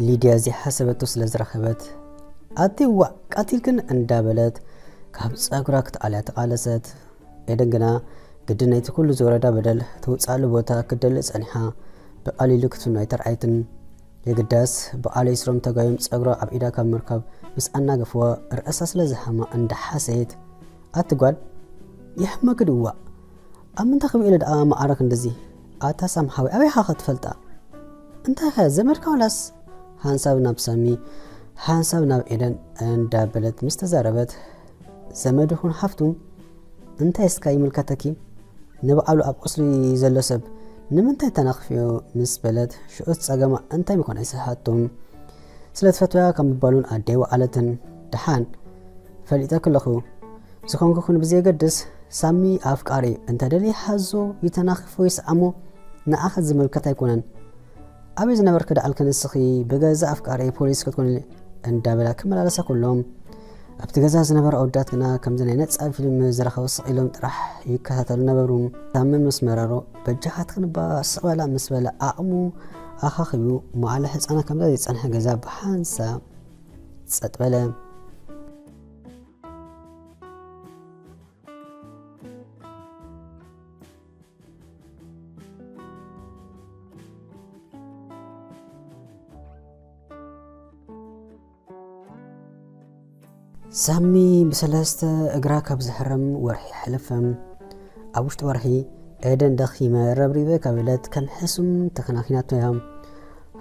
ሊድያ ዘይሓሰበቶ ስለ ዝረኸበት፣ ኣቲ ዋዕ ቀቲልክን እንዳበለት ካብ ጸጉራ ክትኣልያ ተቓለሰት። ኤደን ግና ግድን ናይቲ ኩሉ ዝወረዳ በደል ተውጻሉ ቦታ ክትደሊ ጸኒሓ፣ ብቐሊሉ ክትፍኖ ኣይተርኣየትን። የግዳስ ብኣለይ ስሮም ተጋዮም ጸጉራ ኣብ ኢዳ ካብ ምርካብ ምስ ኣናገፍዋ፣ ርእሳ ስለ ዝሃማ እንዳሓሰየት፣ ኣቲ ጓል፣ ይሕመኪ ድዩ ዋዕ? ኣብ ምንታይ ክብኢለ ደኣ መዓረ ክንድዚ? ኣታ ሳም ሓወይ፣ ኣበይ ኢኻ ክትፈልጣ? እንታይ ኸ ዘመድካ ዋላስ? ሓንሳብ ናብ ሳሚ፣ ሓንሳብ ናብ ኤደን እንዳበለት ምስ ተዛረበት፣ ዘመድ ይኹን ሓፍቱ እንታይ እስካ ይምልከተኪ? ንባዕሉ ኣብ ቁስሊ ዘሎ ሰብ ንምንታይ ተናኽፍዮ? ምስ በለት፣ ሽዑስ ጸገማ እንታይ ምኾነ ኣይሰሓቶም። ስለ ትፈትያ ከም ምባሉን ኣደይ ወዓለትን። ደሓን ፈሊጠ ክለኹ፣ ዝኾንኩ ኩን ብዘየገድስ፣ ሳሚ ኣፍቃሪ እንተ ደልየ ሓዞ፣ ይተናኽፎ ይስዓሞ፣ ንዓኻ ዝምልከት ኣይኮነን። ኣበይ ዝነበርኪ ደኣልኪ ንስኺ ብገዛ ኣፍቃሪ ፖሊስ ክትኮኒ? እንዳበላ ክመላለሳ ከሎም፣ ኣብቲ ገዛ ዝነበሩ ኣወዳት ግና ከምዚ ናይ ነጻ ፊልም ዝረኸቡ ስቕ ኢሎም ጥራሕ ይከታተሉ ነበሩ። ሳሚ ምስ መረሮ፣ በጃኻትክን እባ ስቕ በላ ምስ በለ ዓቕሙ ኣኻኺቡ መዋዕለ ህጻናት ከምዛ ዘይጸንሐ ገዛ ብሓንሳብ ጸጥ በለ። ሳሚ ብሰለስተ እግራ ካብ ዝሕረም ወርሒ ሓለፈ። ኣብ ውሽጢ ወርሒ ኤደን ደኺመ ረብሪበ ካብ ኢለት ከም ሕሱም ተኸናኺናቶ እያ።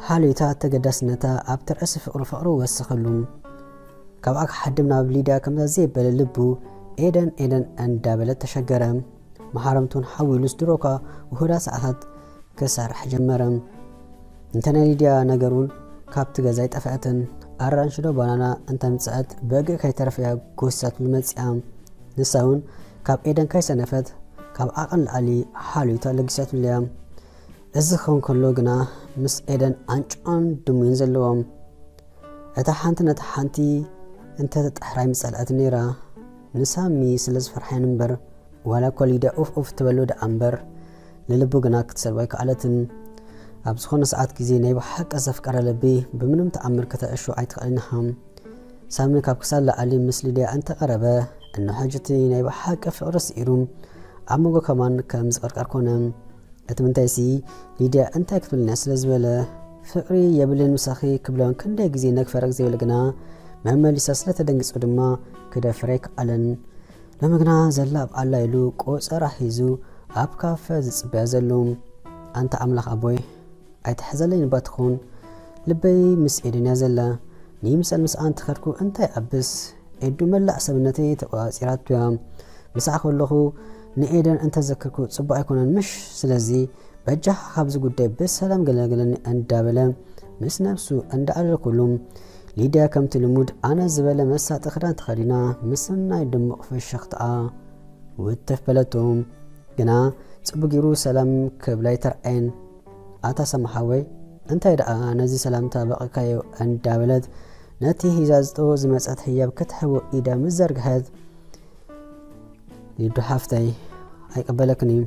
ሓልዮታ ተገዳስነታ ኣብቲ ርእሲ ፍቕሪ ፍቕሪ ወሰኸሉ። ካብኣ ክሓድም ናብ ሊድያ ከምዛ ዘይበለ ልቡ ኤደን ኤደን እንዳበለ ተሸገረ። መሓረምቱን ሓዊሉስ ድሮኳ ውሁዳት ሰዓታት ክሰርሕ ጀመረ። እንተ ናይ ሊድያ ነገር እውን ካብቲ ገዛ ኣይጠፍአትን። ኣራንሺ ዶ ባናና እንተምጽአት በግዕ ከይተረፈያ ጎሲሳትሉ መጺኣ። ንሳ እውን ካብ ኤደን ከይሰነፈት ካብ ዓቐን ልዓሊ ሓልዮታ ለጊሳትሉ እያ። እዚ ክኸውን ከሎ ግና ምስ ኤደን ኣንጭዋን ድሙይን ዘለዎም። እታ ሓንቲ ነታ ሓንቲ እንተተጣሕራ ኣይምጸልኣትን ነይራ። ንሳሚ ስለ ዝፈርሓየን እምበር፣ ዋላ እኳ ሊድያ ኡፍ ኡፍ ትበሎ ደኣ እምበር፣ ንልቡ ግና ክትሰልቦ ኣይከኣለትን። ኣብ ዝኾነ ሰዓት ግዜ ናይ ብሓቂ ዘፍቀረ ልቢ ብምንም ተኣምር ከተዕሾ ኣይትኽእልን ኢኻ። ሳሚ ካብ ክሳድ ላዕሊ ምስ ሊድያ እንተቐረበ፣ እነሆ ሕጂ እቲ ናይ ብሓቂ ፍቕሪ ስዒሩ ኣብ መንጎ ከማን ከም ዝቕርቀር ኮነ። እቲ ምንታይሲ ሊድያ እንታይ ክትብለኒ እያ ስለ ዝበለ፣ ፍቕሪ የብልን ምሳኺ ክብሎን ክንደይ ግዜ ነግፈረግ ዘይብል ግና፣ መመሊሳ ስለ ተደንጊጹ ድማ ክደፍር ኣይከኣለን። ሎሚ ግና ዘላ ኣብ ኣላ ኢሉ ቆጸራ ሒዙ ኣብ ካፈ ዝጽበያ ዘሎ። ኣንታ ኣምላኽ ኣቦይ፣ ኣይትሕዘለይ እባ ትኹን፣ ልበይ ምስ ኤደን እያ ዘላ። ንይምሰል ምስኣ እንተኸድኩ እንታይ ኣብስ? ኤዱ መላእ ሰብነተይ ተቖጻጺራቶ እያ። ምስኣ ከለኹ ንኤደን እንተዘክርኩ ጽቡቕ ኣይኮነን ምሽ? ስለዚ በጃኻ ካብዚ ጉዳይ ብሰላም ገላግለኒ እንዳበለ ምስ ነብሱ እንዳኣለለኩሉ፣ ሊድያ ከምቲ ልሙድ ኣነ ዝበለ መሳጢ ክዳን ተኸዲና ምስናይ ድሙቕ ፍሽኽታኣ ውትፍ በለቶ። ግና ጽቡቕ ገይሩ ሰላም ክብላ ኣይተርኣየን። ኣታ ሳሚ ሓወይ፣ እንታይ ደኣ ነዚ ሰላምታ በቒዕካዮ? እንዳበለት ነቲ ሒዛቶ ዝመጸት ህያብ ክትህቦ ኢዳ ምስ ዘርግሐት፣ ሊዱ ሓፍተይ፣ ኣይቅበለክን እዩ።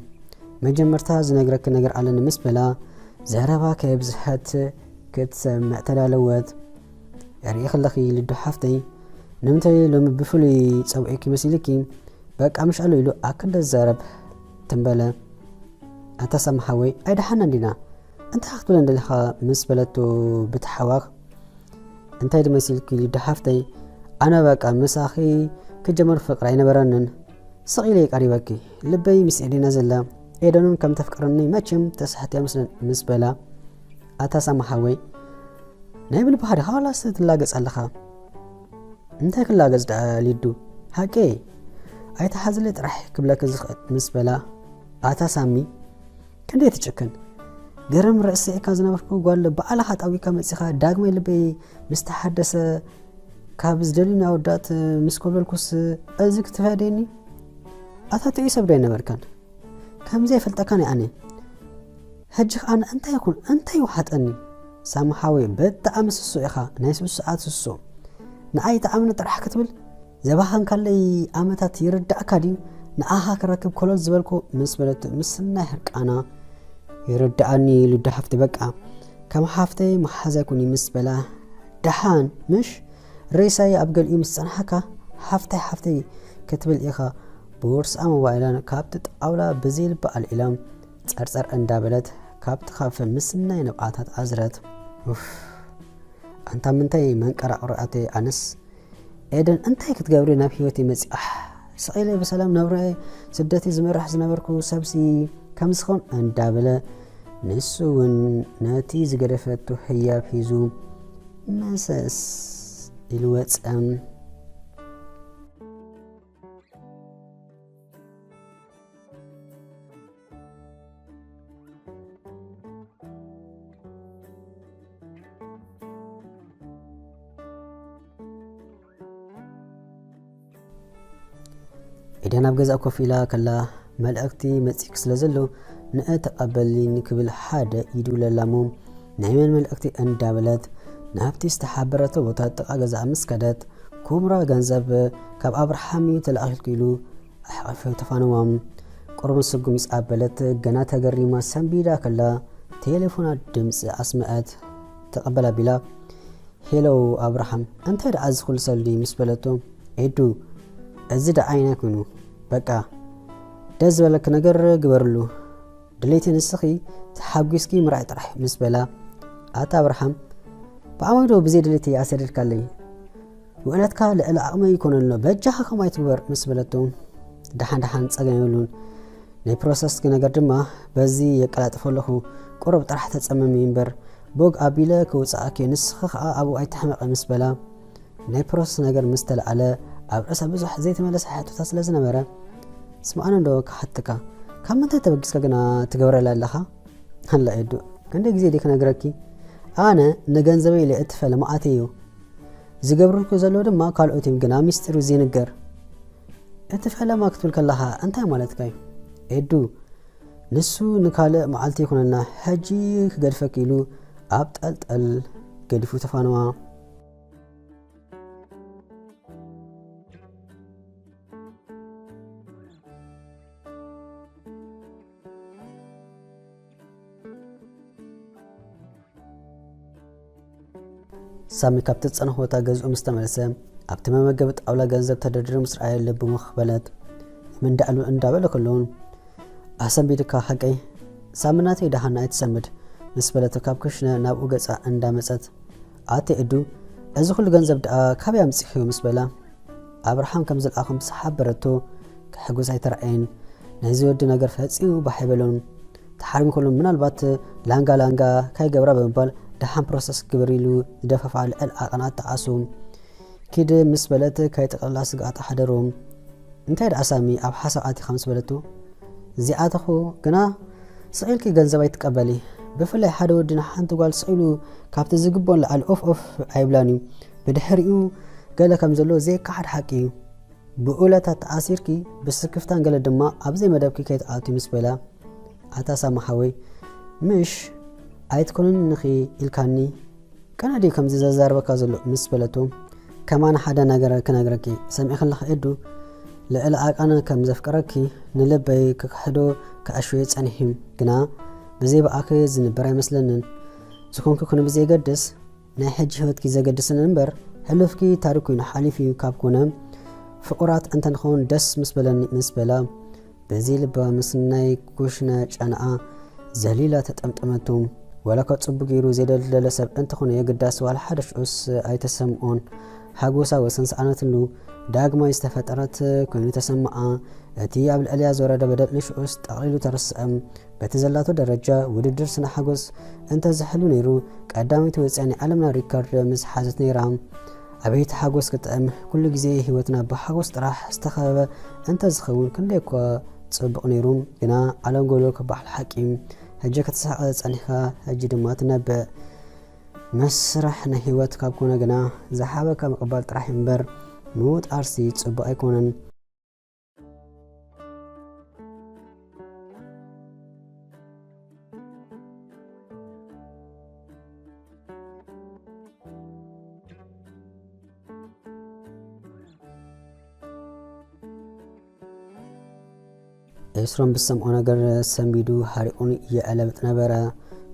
መጀመርታ ዝነግረኪ ነገር ኣለኒ ምስ በላ፣ ዘረባ ከየብዝሐት ክትሰምዕ ተዳለወት። ርኢኺ ኣለኺ ሊዱ ሓፍተይ፣ ንምንታይ ሎሚ ብፍሉይ ጸዊዐኪ መሲልኪ? በቃ ምሽ ኣሎ ኢሉ ኣክንደ ዘረብ ትንበለ። ኣታ ሳሚ ሓወይ፣ ኣይደሓናን ዲና? እንታይ ክትብለን ደሊኻ ምስ በለቶ ብተሓዋኽ፣ እንታይ ድመሲልኪ ሊዱ ሓፍተይ? ኣነ በቃ ምሳኺ ክጀምር ፍቕሪ ኣይነበረንን። ስቕ ኢለ እየ ቀሪበኪ። ልበይ ምስ ኤደና ዘላ፣ ኤደኑን ከም ተፍቅረኒ መቸም ተሳሕቲ ኣይመስለን ምስ በላ፣ ኣታ ሳሚ ሓወይ፣ ናይ ብልብኻ ዲኻ ዋላስ ትላገጽ ኣለኻ? እንታይ ክላገጽ ደኣ ሊዱ? ሓቂ ኣይትሓዝለይ ጥራሕ ክብለኪ ዝኽእል ምስ በላ፣ ኣታ ሳሚ፣ ክንደይ ትጭክን? ገረም ርእሲ ስዒካ ዝነበርኩ ጓል ባዕልኻ ጣዊካ መጺኻ ዳግማይ ልበይ ምስ ተሓደሰ ካብ ዝደልዩኒ ኣወዳት ምስ ኮብለልኩስ እዚ ክትፈድየኒ? ኣታ ጥዑይ ሰብ ዶ ኣይነበርካን? ከም ዘይፈልጠካን እየ ኣነ። ሕጂ ኸኣ ኣነ እንታይ ይኹን እንታይ ይውሓጠኒ? ሳሚ ሓወይ ብጣዕሚ ስሱዕ ኢኻ፣ ናይ ስሱዓት ስሱዕ። ንዓይ ይጥዓመኒ ጥራሕ ክትብል ዘባኸንካለይ ዓመታት ይርዳእካ ድዩ? ንዓኻ ክረክብ ኮለል ዝበልኩ ምስ በለቱ ምስናይ ሕርቃና ይርዳኣኒ ሊዱ ሓፍቲ በቃ። ከም ሓፍተይ መሓዛ ኩኒ ምስ በላ፣ ደሓን ምሽ? ሬሳይ ኣብ ገሊኡ ምስ ጸንሓካ፣ ሓፍተይ ሓፍተይ ክትብል ኢኻ። ብውርስኣ ሞባይላን ካብቲ ጣውላ ብዘይ ልባ ኣልዒላ ጸርጸር እንዳበለት ካብቲ ካፈ ምስናይ ንብዓታት ኣዝረት። ኡፍ፣ ኣንታ ምንታይ መንቀራቕሮ ኣተይ ኣነስ። ኤደን፣ እንታይ ክትገብሪ ናብ ህይወት ይመጽእ? ኣሕ፣ ስቕ ኢለ ብሰላም ናብራይ ስደት ዝመርሕ ዝነበርኩ ሰብሲ ከምዚ ኾን እንዳበለ፣ ንሱ እውን ነቲ ዝገደፈቱ ህያብ ሒዙ መሰስ ኢሉ ወጸ። ኤደን ኣብ ገዛ ኮፍ ኢላ ከላ፣ መልእኽቲ መጺእኪ ስለ ዘሎ ንእ ተቐበሊኒ ክብል ሓደ ኢዱ ለላሞ፣ ናይ መን መልእኽቲ እንዳበለት ናብቲ ዝተሓበረቶ ቦታ ጥቓ ገዛ ምስ ከደት፣ ኩምራ ገንዘብ ካብ ኣብርሃም እዩ ተላኢኽልኪ ኢሉ ኣሕቒፉ ተፋነዋ። ቁሩብ ስጉም ምስ ኣበለት ገና ተገሪማ ሰንቢዳ ከላ ቴሌፎና ድምፂ ኣስመዐት። ተቐበል ኣቢላ፣ ሄሎ ኣብርሃም፣ እንታይ ደኣ እዚ ኩሉ ሰልዲ? ምስ በለቶ፣ ኤዱ፣ እዚ ደኣ ኣይናይ ኮይኑ፣ በቃ ደስ ዝበለኪ ነገር ግበርሉ፣ ድሌቲ ንስኺ ተሓጒስኪ ምርኣይ ጥራሕ ምስ በላ፣ ኣታ ኣብርሃም፣ ብኣመይ ዶ ብዘይ ድሌቲ ኣሰደድካለይ? ውዕለትካ ልዕሊ ዓቕመይ ይኮነሎ፣ በጃኻ ከምኡ ኣይትግበር ምስ በለቶ፣ ደሓን ደሓን ጸገም የብሉን፣ ናይ ፕሮሰስ ነገር ድማ በዚ የቀላጥፎ ኣለኹ፣ ቁሩብ ጥራሕ ተጸመሚ እምበር ቦግ ኣቢለ ክውጽኣኪ፣ ንስኺ ከኣ ኣብኡ ኣይትሕመቒ ምስ በላ፣ ናይ ፕሮሰስ ነገር ምስ ተለዓለ ኣብ ርእሳ ብዙሕ ዘይተመለሰ ሕቶታት ስለ ዝነበረ፣ ስምዓኒ እንዶ ክሓትካ፣ ካብ ምንታይ ተበጊስካ ግና ትገብረላ ኣለኻ? ኣላ ኤዱ፣ ክንደይ ግዜ ድየ ክነግረኪ? ኣነ ንገንዘበይ ኢለ እትፈለ መዓት እዩ። ዝገብርልኩ ዘለዉ ድማ ካልኦት እዮም፣ ግና ሚስጢሩ ዘይንገር። እቲ ፈለማ ክትብል ከለኻ እንታይ ማለትካ እዩ? ኤዱ፣ ንሱ ንካልእ መዓልቲ ይኹነልና፣ ሕጂ ክገድፈኪ ኢሉ ኣብ ጠልጠል ገዲፉ ተፋነዋ። ሳሚ ካብቲ ዝጸንሖ ቦታ ገዝኡ ምስ ተመለሰ፣ ኣብቲ መመገቢ ጣውላ ገንዘብ ተደርዲሩ ምስ ረኣየ ልቡ ምኽ በለት። ምንዳዕሉ እንዳበለ ከሎ፣ ኣሰንቢድካ ሓቀይ? ሳሚ ናተይ ደሓን ኣይትሰንብድ፣ ምስ በለት ካብ ክሽነ ናብኡ ገጻ እንዳመጸት፣ ኣቲ እዱ፣ እዚ ኩሉ ገንዘብ ደኣ ካበይ ኣምጺእክዮ? ምስ በላ፣ ኣብርሃም ከም ዝለኣኾም ምስ ሓበረቶ፣ ክሕጉስ ኣይተራእየን። ናይዚ ወዲ ነገር ፈጺሙ ባሕ ኣይበሎን። ተሓሪሙ ከሎ ምናልባት ላንጋ ላንጋ ካይገብራ ብምባል ደሓን ፕሮሰስ ግበር ኢሉ ዝደፋፍዓ ልዕል ዓቐን ኣተዓሱ። ኪድ ምስ በለት ካይጥቕልላ ስግኣት ኣሕደሮም። እንታይ ደኣ ሳሚ ኣብ ሓሳብ ኣቲኻ ምስ በለቶ፣ እዚኣተኹ ግና ስቕ ኢልኪ ገንዘብ ኣይትቀበሊ። ብፍላይ ሓደ ወዲ ንሓንቲ ጓል ስቕ ኢሉ ካብቲ ዝግብኦ ንላዕሊ ኦፍ ኦፍ ኣይብላን እዩ። ብድሕሪኡ ገለ ከም ዘሎ ዘይከሓድ ሓቂ እዩ። ብኡለታ ተኣሲርኪ ብስክፍታን ገለ ድማ ኣብ ዘይመደብኪ ከይትኣትዊ ምስ በላ፣ ኣታ ሳሚ ሓወይ፣ ምሽ ኣይትኮንንኺ ኢልካኒ? ቀነ ድዩ ከምዚ ዘዛርበካ ዘሎ? ምስ በለቶ፣ ከማን ሓደ ነገር ክነግረኪ፣ ሰሚዕኺ ኣለኺ ኤዱ፣ ልዕሊ ዓቐን ከም ዘፍቅረኪ ንልበይ ክክሕዶ ክዕሽዮ ጸኒሑ፣ ግና ብዘይ ብኣኺ ዝንበር ኣይመስለንን። ዝኾንኪ ኩኒ ብዘየገድስ፣ ናይ ሕጂ ህይወትኪ ዘገድስን እምበር፣ ሕሉፍኪ ታሪኽ ኮይኑ ሓሊፉ እዩ። ካብ ኮነ፣ ፍቑራት እንተንኸውን ደስ ምስ በለኒ፣ ምስ በላ፣ በዚ ልባ ምስ ናይ ኩሽነ ጨንኣ ዘሊላ ተጠምጠመቶ። ዋላ እኳ ጽቡቕ ገይሩ ዘይደልደለ ሰብ እንተኾነ፣ የግዳስ ዋላ ሓደ ሽዑስ ኣይተሰምኦን። ሓጎሳ ወሰን ሰኣነትሉ። ዳግማይ ዝተፈጠረት ኮይኑ ተሰምዓ። እቲ ኣብ ልዕሊያ ዝወረደ በደል ንሽዑስ ጠቕሊሉ ተረስዐ። በቲ ዘላቶ ደረጃ ውድድር ስነ ሓጎስ እንተዝሕሉ ነይሩ፣ ቀዳመይቲ ወጺኣ ናይ ዓለምና ሪከርድ ምስ ሓዘት ነይራ። ኣቤት ሓጎስ ክጥዕም! ኩሉ ግዜ ህይወትና ብሓጎስ ጥራሕ ዝተኸበበ እንተዝኸውን ክንደይ እኳ ጽቡቕ ነይሩ። ግና ዓለም ጎሎ ክበሃል ሓቂ። ሕጂ ክትስሕቕ ጸኒሕካ፣ ሕጂ ድማ ትነብዕ። መስርሕ ናይ ህይወት ካብ ኮነ ግና ዝሃበካ ምቕባል ጥራሕ እምበር ምውጣርሲ ጽቡቕ ኣይኮነን። ኤስሮም ብዝሰምዖ ነገር ሰንቢዱ ሓሪቑን ይዕለብጥ ነበረ።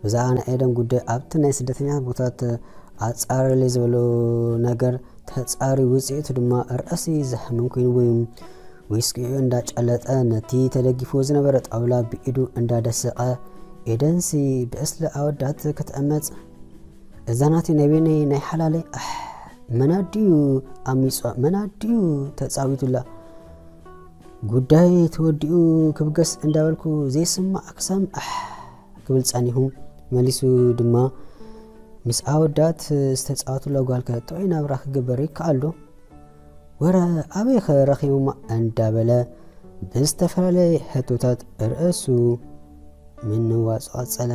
ብዛዕባ ናይ ኤደን ጉዳይ ኣብቲ ናይ ስደተኛታት ቦታት ኣጻረለይ ዝበሎ ነገር ተጻሪ ውጽኢቱ ድማ ርእሲ ዘሕምም ኮይንዎ እዩ። ዊስኪኡ እንዳጨለጠ ነቲ ተደጊፍዎ ዝነበረ ጣውላ ብኢዱ እንዳደሰቐ፣ ኤደንሲ ብእስሊ ኣወዳት ክትዕመጽ፣ እዛ ናተይ ናይ በይነይ ናይ ሓላለይ ኣሕ፣ መን ኣዲኡ ኣሚጾ፣ መን ኣዲኡ ተጻዊቱላ፣ ጉዳይ ተወዲኡ ክብገስ እንዳበልኩ ዘይስማዕ ክሰምዕ ኣሕ ክብል ጸኒሑ። መሊሱ ድማ ምስ ኣወዳት ዝተጻወቱላ ጓልከ ጥዑይ ናብራ ክግበር ይከኣል ዶ? ወረ ኣበይኸ ረኺቦማ እንዳበለ ብዝተፈላለየ ሕቶታት ርእሱ ምንዋጹ ቀጸለ።